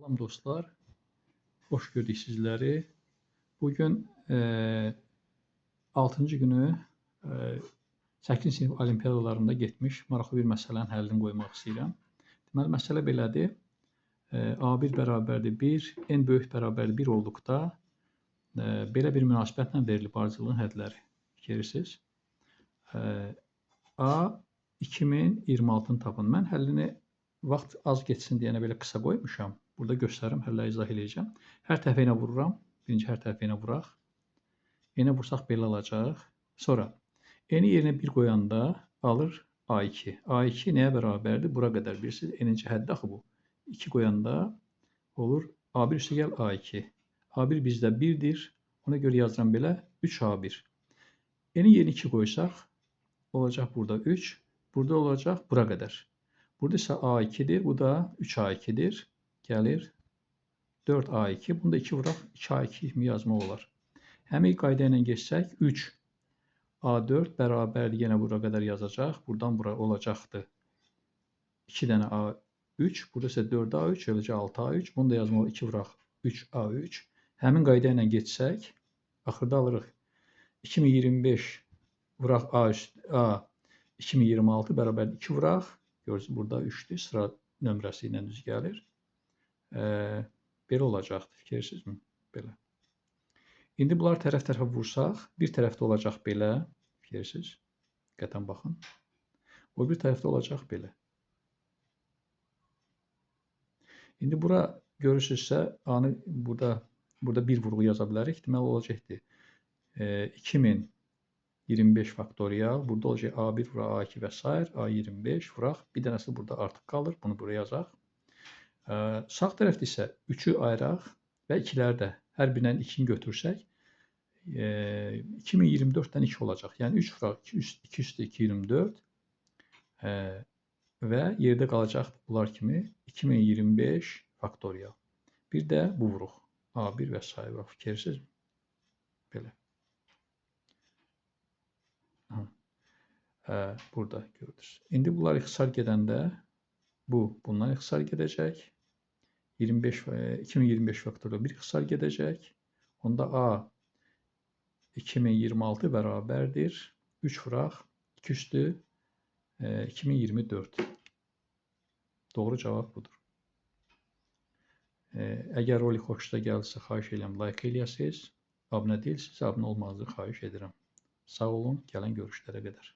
Salam dostlar, xoş gördük sizləri. Bugün 6-cı günü 8-ci sinif olimpiyadalarında getmiş maraqlı bir məsələnin həllini qoymaq istəyirəm. Deməli, məsələ belədir. A1 bərabərdir 1, n böyük bərabərdir 1 olduqda belə bir münasibətlə verilib ardıcıllığın hədləri. Fikirirsiniz. A 2026-nı tapın. Mən həllini vaxt az getsin deyənə belə qısa qoymuşam. Burada göstərirəm, həllə izah eləyəcəm. Hər tərəfə yenə vururam. Birinci hər tərəfə yenə vuraq. Yenə vursaq belə alacaq. Sonra n-i yerinə 1 qoyanda alır A2. A2 nəyə bərabərdir? Bura qədər bilirsiniz. N-inci həddi axı bu. 2 qoyanda olur A1 üstə gəl A2. A1 bizdə 1-dir. Ona görə yazıram belə 3A1. N-i yerinə 2 qoysaq olacaq burada 3. Burada olacaq bura qədər. Burada isə A2-dir. Bu da 3A2-dir. Gəlir 4A2. Bunu da 2 vuraq 2A2 kimi yazmaq olar. Həmin qayda ilə geçsək 3 A4 bərabərdir. Yenə bura qədər yazacaq. Buradan bura olacaqdır. 2 dənə A3. Burada isə 4A3, eləcə 6A3. Bunu da yazmaq 2 vuraq 3A3. Həmin qayda ilə geçsək axırda alırıq 2025 vuraq A, A 2026 bərabərdir 2 vuraq. Görürsünüz, burada 3-dür. Sıra nömrəsi ilə düz gəlir. Belə olacaqdır. Fikirsinizmi? Belə. İndi bunlar tərəf-tərəfə vursaq, bir tərəfdə olacaq belə. Fikirsiz? Diqqətlə baxın. O bir tərəfdə olacaq belə. İndi bura görürsünüzsə, A-nı burada bir vurğu yaza bilərik. Deməli, olacaqdır. 2025 faktorial. Burada olacaq A1 vuraq A2 və s. A25 vuraq. Bir dənəsi burada artıq qalır. Bunu buraya yazaq. Sağ tərəfdə isə 3-ü ayıraq və 2-ləri də hər birindən 2-ni götürsək 2024-dən 2 olacaq. Yəni 3 vuraq 2 üstə 2, 24 və yerdə qalacaq bunlar kimi 2025 faktorial. Bir də bu vuruq. A1 və s. Vuraq. Fikirsinizmi? Belə. Burada gördünüz. İndi bunlar ixtisar gedəndə bu bundan ixtisar gedəcək. 2025 faktorial 1 ixtisar gedəcək. Onda A 2026 bərabərdir. 3 vuraq 2 üstü 2024. Doğru cavab budur. Əgər rolik xoşunuza gəlirsə, xahiş edirəm like eləyəsiniz. Abunə deyilsinizsə, abunə olmanızı xahiş edirəm. Sağ olun, gələn görüşlərə qədər.